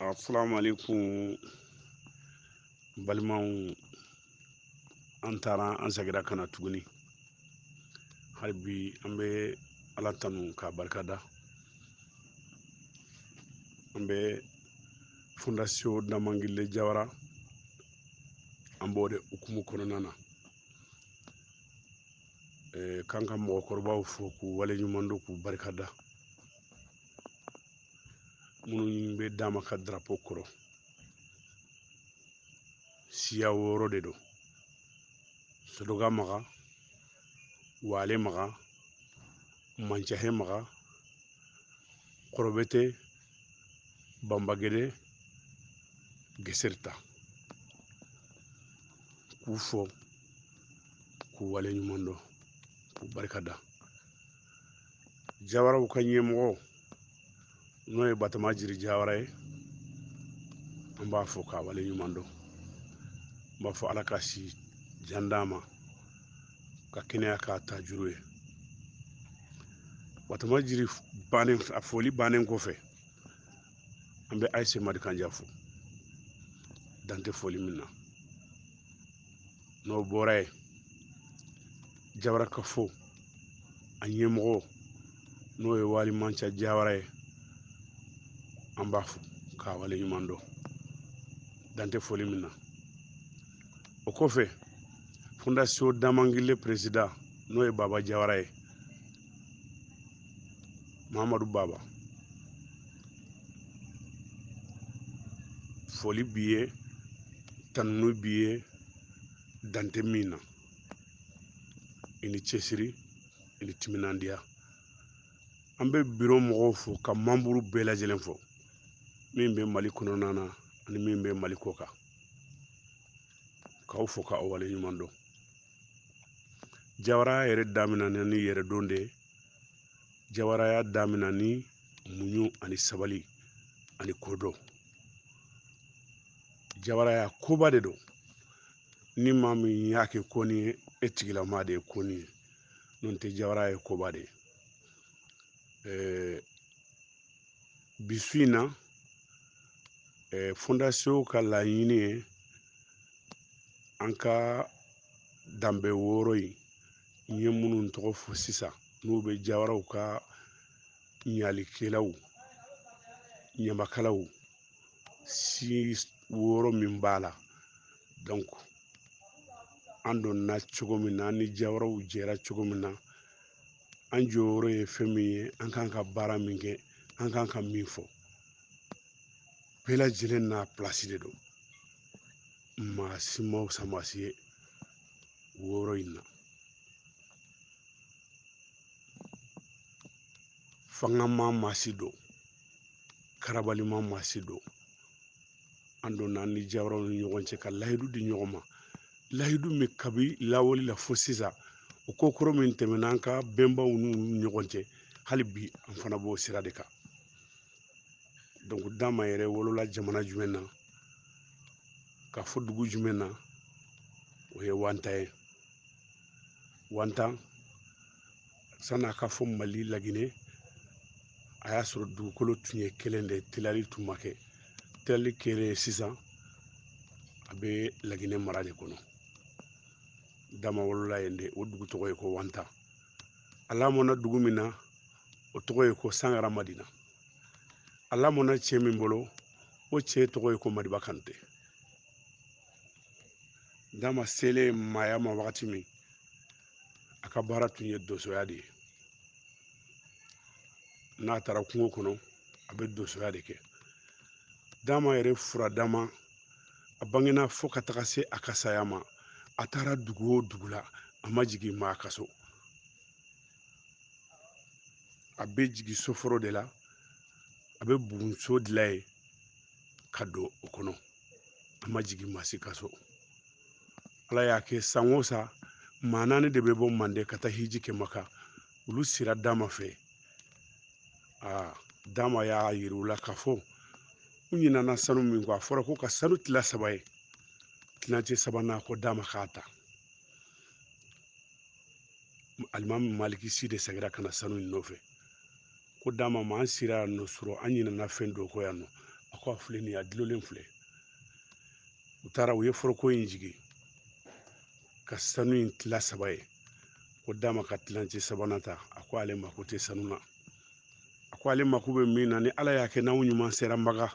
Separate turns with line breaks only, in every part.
Assalamu alaikum balimaw, an taara an segira ka na tuguni. Hali bi an bɛ Ala tanu k'a barika da. An bɛ Fondation Damangile Jawara, an b'o de hukumu kɔnɔna na. K'an ka mɔgɔkɔrɔbaw fo k'u waleɲuman dɔn k'u barika da. Minnu bɛ Dama ka drapeau kɔrɔ, siya 6 de don. Sodoga Maga, Wale Maga, Mancahe Maga, Kɔrɔbete, Banbagede, Geserita. K'u fo k'u waleɲuman dɔn k'u barika da. Jawaraw ka ɲɛmɔgɔ n'o ye Batama Jiri Jawara ye, an b'a fo k'a waleɲuman dɔn. N b'a fɔ Ala ka si jan d'a ma ka kɛnɛya k'a ta juru ye. Batama Jiri bannen, a foli bannen kɔfɛ, an bɛ Ayise Madikanja fo dan tɛ foli min na. N'o bɔra yen, Jawara ka fo a ɲɛmɔgɔ n'o ye Wali Manca Jawara ye, an b'a fo k'a waleɲuman dɔn dan tɛ foli min na. O kɔfɛ, Fondation Damangile président n'o ye Baba Jawara ye, Mahamadu Baba, foli b'i ye, tanuni b'i ye dan tɛ min na. I ni cɛsiri, i ni timinandiya. An bɛ biro mɔgɔw fo ka manburu bɛɛ lajɛlen fo, min bɛ Mali kɔnɔna na ani min bɛ Mali kɔ kan, k'aw fo k'aw waleɲuman dɔn. Jawaraya yɛrɛ daminɛna ni yɛrɛdɔn de ye. Jawaraya daminɛ ni muɲu ani sabali ani kodɔn. Jawaraya koba de don. Ni maa min y'a kɛ kɔni ye, e tigilama de ye kɔni ye. N'o tɛ, jawaraya ye koba de ye. Bi su in na, fondation ka laɲini ye an ka danbe 6 in, n ye minnu tɔgɔ fɔ sisan, n'u bɛ jawaraw ka ɲalikɛlaw, ɲamakalaw, si 6 min b'a la. Donc an donna cogo min na, an ni jawaraw jɛra cogo min na, an jɔyɔrɔ ye fɛn min ye, an kan ka baara min kɛ, an kan ka min fɔ, bɛɛ lajɛlen n'a pilasi de don. Maa si ma fisa maa si ye 6 in na. Fanga ma maa si don, karabali ma maa si don. An donna an ni jawaraw ni ɲɔgɔn cɛ ka layidu di ɲɔgɔn ma. Layidu min kabi lawale la fo sisan, o ko kɔrɔ min tɛmɛna an ka bɛnbaw n'u ni ɲɔgɔn cɛ, hali bi an fana b'o sira de kan. Donc Dama yɛrɛ wolola jamana jumɛn na, ka fɔ dugu jumɛn na, o ye Wanta ye. Wanta, san'a ka fɔ Mali Laginɛ, a y'a sɔrɔ dugukolo tun ye kelen de ye, tilali tun ma kɛ. Tilali kɛlen sisan, a bɛ Laginɛ mara de kɔnɔ. Dama wolola yen de, o dugu tɔgɔ ye ko Wanta. A lamɔna dugu min na, o tɔgɔ ye ko Sangara Madina. A lamɔna cɛ min bolo, o cɛ tɔgɔ ye ko Madiba Kante. Dama selen maaya ma wagati min, a ka baara tun ye donsoya de ye. N'a taara kungo kɔnɔ, a bɛ donsoya de kɛ. Dama yɛrɛ furadama, a bangena fo ka taga se a ka saya ma. A taara dugu o dugu la, a ma jigin maa ka so. A bɛ jigin soforo de la, a bɛ bugunso dilan yen ka don o kɔnɔ. A ma jigin maa si ka so. Ala y'a kɛ san o san, maa 4 de bɛ bɔ Manden ka taa hiji kɛ Maka. Olu sera Dama fɛ. Dama y'a yira u la k'a fɔ u ɲinɛna sanu min kɔ, a fɔra ko ka sanu tila 3 ye. Tilancɛ sabanan ko Dama k'a ta. Alimami Maliki si de seginna ka na sanu in nɔfɛ. Ko Dama ma, an sera yan nɔ sɔrɔ, an ɲinɛna fɛn dɔ kɔ yan nɔ. A ko a filɛ nin ye, a dulonlen filɛ. U taara u ye foroko in jigin ka sanu in tila 3 ye. Ko Dama ka tilancɛ sabanan ta. A ko ale mako tɛ sanu na. A ko ale mako bɛ min na, ni Ala y'a kɛ n'aw ɲuman sera Maka,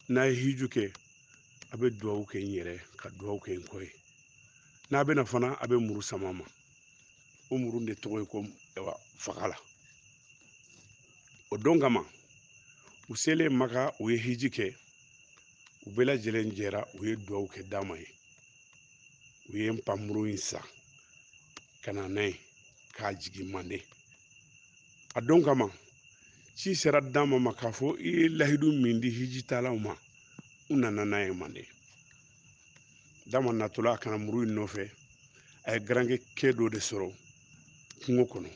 n'a ye hiju kɛ, a bɛ duwawu kɛ n yɛrɛ, ka duwawu kɛ n kɔ ye. N'a bɛna fana, a bɛ muru sama ma. O muru de tɔgɔ ye ko fagala. O don kama, u selen Maka, u ye hiji kɛ, u bɛɛ lajɛlen jɛra, u ye duwawu kɛ Dama ye. U ye npanmuru in san ka na n'a ye k'a jigin Manden. A don kama, ci sera Dama ma k'a fɔ i ye lahidu min di hijitalaw ma, u nana n'a ye Manden. Dama natɔla a kana muru in nɔfɛ, a ye garankɛ kɛ dɔ de sɔrɔ kungo kɔnɔ.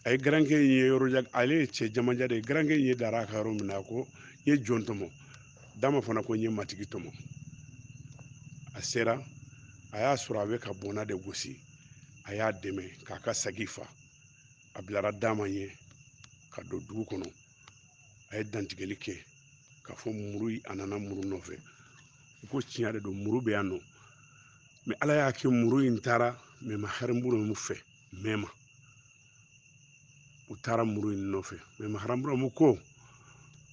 A ye garankɛ in ye yɔrɔ jan, ale ye cɛ jamajan de ye. Garankɛ in ye dara a ka yɔrɔ min na, a ko n ye jɔn tɔmɔ. Dama fana ko n ye matigi tɔmɔ. A sera, a y'a sɔrɔ a bɛ ka bɔnna de gosi. A y'a dɛmɛ k'a ka sagi fa. A bilara Dama ɲɛ ka don dugu kɔnɔ. A ye dantigɛli kɛ k'a fɔ muru, a nana muru nɔfɛ. U ko tiɲɛ de don, muru bɛ yan nɔ. Mɛ Ala y'a kɛ muru in taara Mɛma Harimburamu fɛ, Mɛma. U taara muru in nɔfɛ. Mɛma Harimburamu ko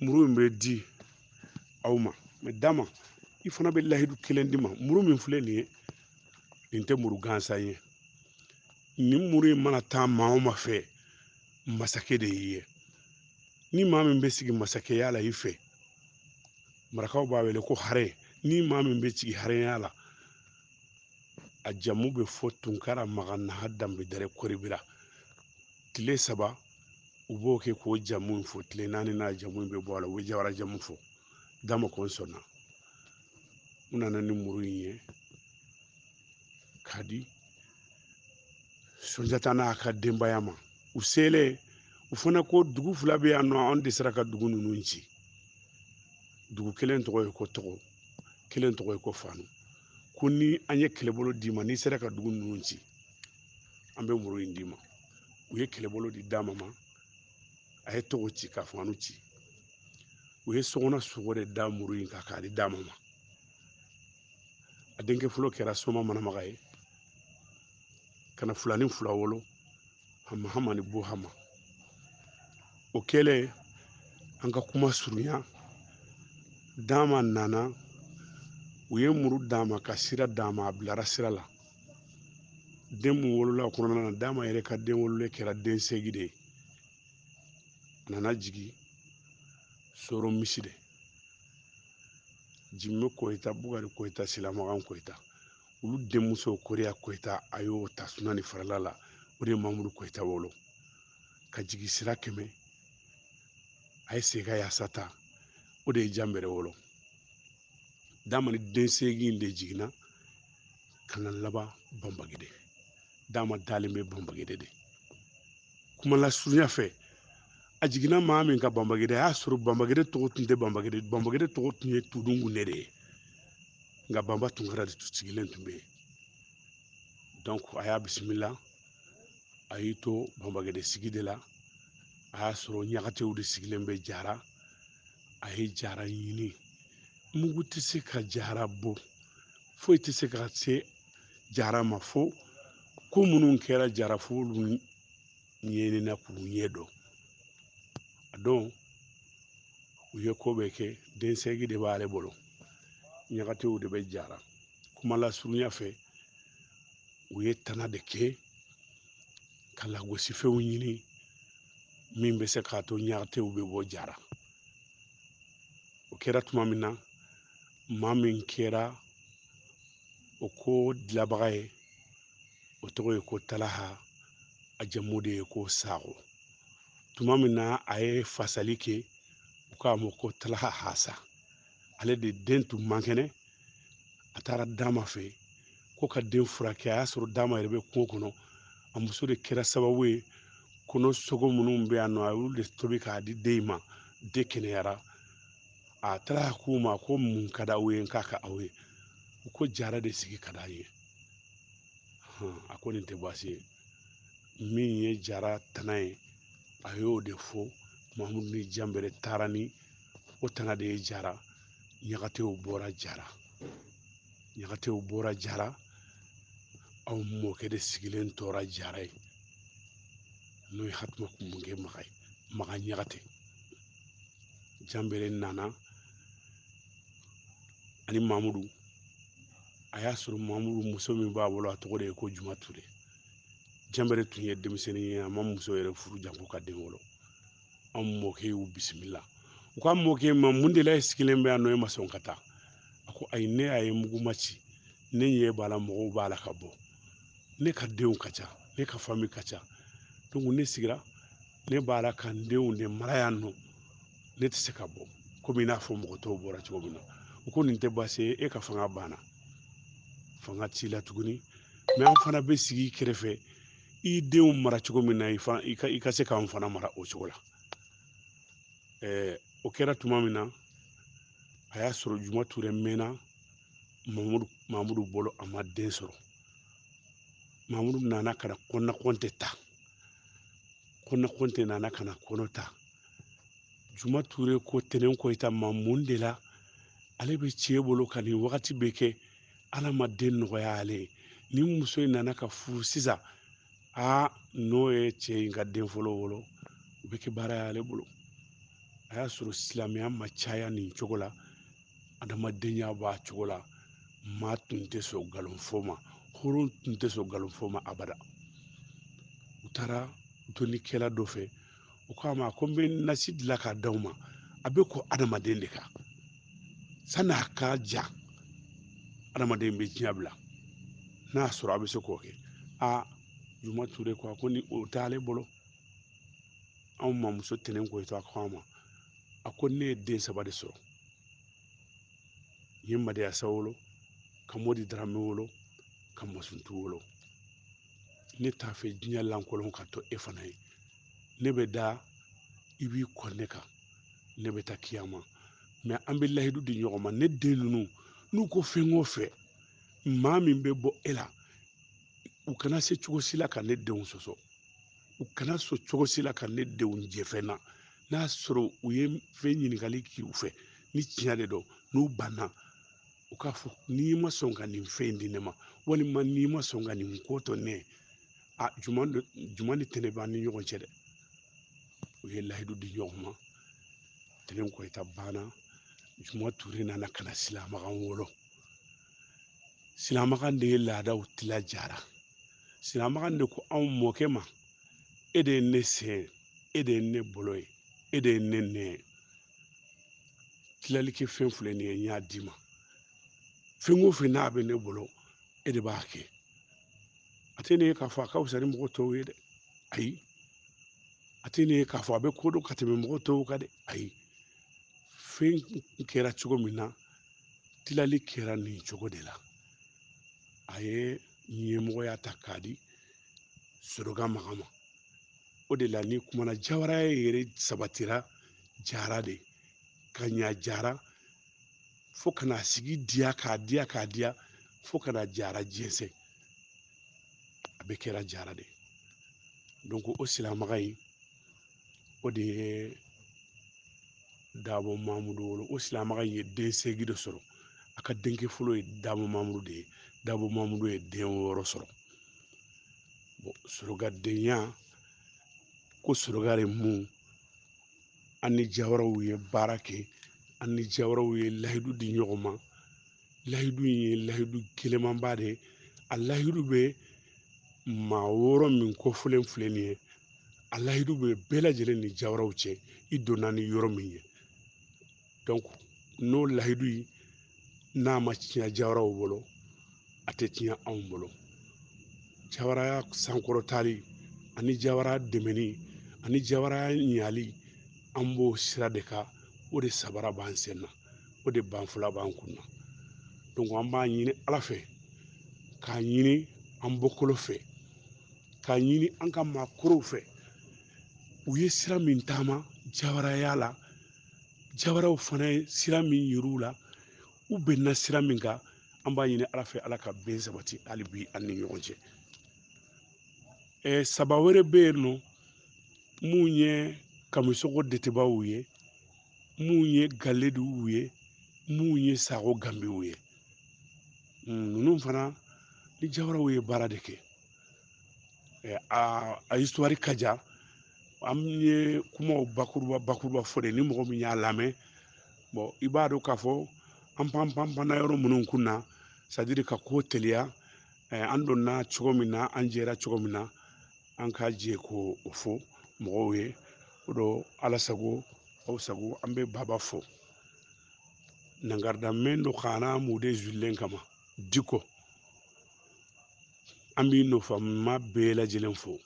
muru in bɛ di aw ma. Mɛ Dama, i fana bɛ lahidu kelen di ma. Muru min filɛ nin ye, nin tɛ muru gansan ye. Nin muru in mana taa maa o maa fɛ, masakɛ de y'i ye. Ni maa min bɛ sigi masakɛya la i fɛ, marakaw b'a wele ko hare. Ni maa min bɛ sigi hareya la, a jamu bɛ fɔ Tunkara Makan Naha Danbedare Koribira. Tile 3 u b'o kɛ k'o jamu in fɔ, tile 4 n'a jamu in bɛ bɔ a la, u bɛ jawara jamu fɔ. Dama ko n sɔnna. U nana ni muru in ye k'a di Sunjata n'a ka denbaya ma. U selen, u fana ko dugu 2 bɛ yan nɔ, anw dɛsɛra ka dugu ninnu ci. Dugu kelen tɔgɔ ye ko Togo, kelen tɔgɔ ye ko Fanu. Ko ni an ye kɛlɛbolo d'i ma, n'i sera ka dugu ninnu ci, an bɛ muru in d'i ma. U ye kɛlɛbolo di Dama ma, a ye Togo ci ka Fanu ci. U ye sokɔnɔ sogo de da muru in kan k'a di Dama ma. A denkɛ fɔlɔ kɛra Soma Manamaga ye, ka na filani 2 wolo, Hama Hama ni Bu Hama. O kɛlen, an ka kuma surunya, Dama nana, u ye muru d'a ma ka sira d'a ma, a bilara sira la. Den mun wolola o kɔnɔna na, Dama yɛrɛ ka den wololen kɛra den 8 de ye. A nana jigin Soro Miside, Jime Koyita, Bukari Koyita, Silamakan Koyita, olu denmuso Koriya Koyita, a y'o ta suna ni farala la, o de ye Mamudu Koyita wolo. Ka jigin sira 100, a ye Sega Yasa ta, o de ye Janbɛrɛ wolo. Dama ni den 8 de jiginna ka na laban Banbagede. Dama dalen bɛ Banbagede de. Kuma lasurunya fɛ, a jiginna maa min ka Banbagede, a y'a sɔrɔ Banbagede tɔgɔ tun tɛ Banbagede, Banbagede tɔgɔ tun ye Tudungunde de ye. Nka Banba Tunkara de tun sigilen tun bɛ yen. Donc a y'a bisimila, a y'i to Banbagede sigi de la. A y'a sɔrɔ ɲagatew de sigilen bɛ Jara. A ye Jara ɲini. Mugu tɛ se ka Jara bɔ, foyi tɛ se ka se Jara ma fo ko minnu kɛra Jara fo olu ɲɛɲinina k'u ɲɛ dɔn. A don u ye ko bɛɛ kɛ, den 8 de b'ale bolo, ɲagatew de bɛ Jara. Kuma lasurunya fɛ, u ye tana de kɛ ka lagosifɛnw ɲini min bɛ se k'a to ɲagatew bɛ bɔ Jara. O kɛra tuma min na, maa min kɛra o ko dilabaga ye, o tɔgɔ ye ko Talaha, a jamu de ye ko Sago. Tuma min na a ye fasali kɛ, u k'a ma ko Talaha Hasa. Ale de den tun man kɛnɛ, a taara Dama fɛ ko ka den furakɛ. A y'a sɔrɔ Dama yɛrɛ bɛ kungo kɔnɔ. A muso de kɛra sababu ye, kɔnɔ sogo minnu bɛ yan nɔ, a y'olu de tobi k'a di den in ma. Den kɛnɛyara. A taara k'u ma ko mun ka d'aw ye, n k'a ka aw ye. U ko Jara de sigi ka d'an ye. A ko nin tɛ baasi ye. Min ye Jara tana ye, a y'o de fɔ. Mahamudu ni Janbɛrɛ taara ni O tana de ye Jara. Ɲagatew bɔra Jara, Ɲagatew bɔra Jara. Aw mɔkɛ de sigilen tora Jara ye, n'o ye Hatuma Kunbunkɛ Maga ye, Maga Ɲagate. Janbere nana ani Mamudu. A y'a sɔrɔ Mamudu muso min b'a bolo, a tɔgɔ de ye ko Juma Ture. Janbere tun ye denmisɛnnin ye, a ma muso yɛrɛ furu janko ka den wolo. Anw mɔkɛ y'u bisimila. U ka mɔkɛ ma, mun de la e sigilen bɛ yan nɔ, e ma sɔn ka taa? A ko ayi, ne y'a ye mugu ma ci, ne ɲɛ b'a la, mɔgɔw b'a la ka bɔ, ne ka denw ka ca, ne ka fami ka ca, donc ne sigira, ne b'a la ka n denw de mara yan nɔ, ne tɛ se ka bɔ komi i n'a fɔ mɔgɔ tɔw bɔra cogo min na. U ko nin tɛ baasi ye, e ka fanga banna, fanga t'i la tuguni, mɛ an fana bɛ sigi i kɛrɛfɛ, i denw mara cogo min na, i ka se k'an fana mara o cogo la. O kɛra tuma min na, a y'a sɔrɔ Juma Ture mɛnna Mamudu bolo, a ma den sɔrɔ. Mamudu nana ka na Kɔnna Kɔnte ta. Kɔnna Kɔnte nana ka na kɔnɔ ta. Juma Ture ko Tɛnɛn Koyita ma, mun de la ale bɛ cɛ bolo ka nin wagati bɛɛ kɛ, Ala ma den nɔgɔya ale ye? Ni muso in nana ka furu sisan, n'o ye cɛ in ka den fɔlɔ wolo, o bɛ kɛ baara y'ale bolo. A y'a sɔrɔ silamɛya ma caya nin cogo la, adamadenya b'a cogo la, maa tun tɛ sɔn nkalon fɔ ma, hɔrɔn tun tɛ sɔn nkalon fɔ ma abada. U taara dɔnnikɛla dɔ fɛ, u k'a ma ko n bɛ nasi dilan k'a d'aw ma, a bɛ ko adamaden de kan, sanni a ka ja adamaden bɛ diɲɛ bila, n'a y'a sɔrɔ a bɛ se k'o kɛ. Juma Ture ko a ko ni o t'ale bolo. Anw mamuso Tɛnɛn Koyita ko a ma, a ko ne ye den 3 de sɔrɔ, n ye Madiyasa wolo, ka Modi Darame wolo, ka Masuntu wolo. Ne t'a fɛ diɲɛ lankolon ka to e fana ye. Ne bɛ da, i b'i kɔ ne kan, ne bɛ taa kiyama, mɛ an bɛ layidu di ɲɔgɔn ma. Ne den ninnu, n'u ko fɛn o fɛn, maa min bɛ bɔ e la, u kana se cogo si la ka ne denw sɔsɔ, u kana sɔn cogo si la ka ne denw jɛ fɛn na. N'a sɔrɔ u ye fɛn ɲininkali k'u fɛ, ni tiɲɛ de don, n'u banna, u k'a fɔ n'i ma sɔn ka nin fɛn in di ne ma, walima n'i ma sɔn ka nin ko to ne ye, Juma ni Tɛnɛn b'an ni ɲɔgɔn cɛ dɛ. U ye layidu di ɲɔgɔn ma. Tɛnɛn Koyita banna, Juma Ture nana ka na Silamakan wolo. Silamakan de ye laadaw tila Jara. Silamakan de ko anw mɔkɛ ma, e de ye ne sen ye, e de ye ne bolo ye, e de ye ne nɛn ye. Tilali kɛ fɛn filɛ nin ye, n y'a d'i ma. Fɛn o fɛn n'a bɛ ne bolo, e de b'a kɛ. A tɛ ne ye k'a fɔ a ka fisa ni mɔgɔ tɔw ye dɛ, ayi. A tɛ ne ye k'a fɔ a bɛ ko dɔn ka tɛmɛ mɔgɔ tɔw kan dɛ, ayi. Fɛn kɛra cogo min na, tilali kɛra nin cogo de la. A ye ɲɛmɔgɔya ta k'a di Soroga Maga ma. O de la ni kumana Jawaraya yɛrɛ sabatira Jara de ka ɲa Jara, fo ka na sigi diya k'a diya k'a diya, fo ka na Jara jɛnsɛn. A bɛɛ kɛra Jara de. Donc o Silamakan in, o de ye Dabo Mamudu wolo. O Silamakan in ye den 8 de sɔrɔ. A ka denkɛ fɔlɔ ye Dabo Mamudu de ye. Dabo Mamudu ye den 6 sɔrɔ. Sorogadenya ko Soroga de mun, an ni Jawaraw ye baara kɛ, an ni Jawaraw ye layidu di ɲɔgɔn ma. Layidu in ye layidu gɛlɛmanba de ye. A layidu bɛ maa 6 min kofɔlen filɛ nin ye, a layidu bɛ bɛɛ lajɛlen ni Jawaraw cɛ, i donna ni yɔrɔ min ye. Donc n'o layidu in n'a ma tiɲɛ Jawaraw bolo, a tɛ tiɲɛ anw bolo. Jawaraya sankɔrɔtali ani Jawaraya dɛmɛni ani Jawaraya ɲali, an b'o sira de kan. O de sabara b'an sen na, o de banfula b'an kun na. Donc an b'a ɲini Ala fɛ, k'a ɲini an bɔkolo fɛ, k'a ɲini an ka maakɔrɔw fɛ, u ye sira min taama Jawaraya la, Jawaraw fana ye sira min yir'u la, u bɛnna sira min kan, an b'a ɲini Ala fɛ, Ala ka bɛn sabati hali bi an ni ɲɔgɔn cɛ. Saba wɛrɛ bɛ yen nɔ mun ye Kamisogo detebaw ye. Mun ye galeduw ye, mun ye sago ganbiw ye. Ninnu fana ni jawaraw ye baara de kɛ. A histoire ka jan, an ye kumaw bakuruba bakuruba fɔ de. Ni mɔgɔ min y'a lamɛn, bon, i b'a dɔn k'a fɔ an pan pan panna yɔrɔ minnu kun na, c'est à dire ka ko teliya. An donna cogo min na, an jɛra cogo min na, an ka jɛ k'o fɔ mɔgɔw ye. O dɔ, Ala sago aw sago. An bɛ baba fo nangarida mɛn dɔ kana mude zulen kama diko. An b'i nɔfɛ ma bɛɛ lajɛlen fo.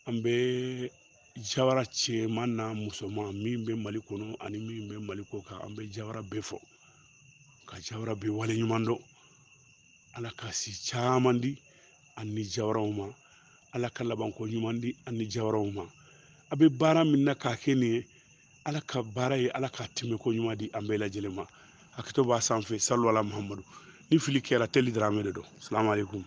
An bɛ jawara cɛman n'a musoman min bɛ Mali kɔnɔ ani min bɛ Mali kɔ kan, an bɛ jawara bɛɛ fo ka jawara bɛɛ wale ɲuman dɔn. Ala ka si caman di an ni jawaraw ma, Ala ka labanko ɲuman di an ni jawaraw ma. A bɛ baara min na k'a kɛ nin ye, Ala ka baara ye, Ala ka tɛmɛko ɲuman di an bɛɛ lajɛlen ma. Hakɛto b'a sanfɛ. Salu ala Muhamadu. Ni fili kɛra, teli Daramɛ de don. Salamu aleykum.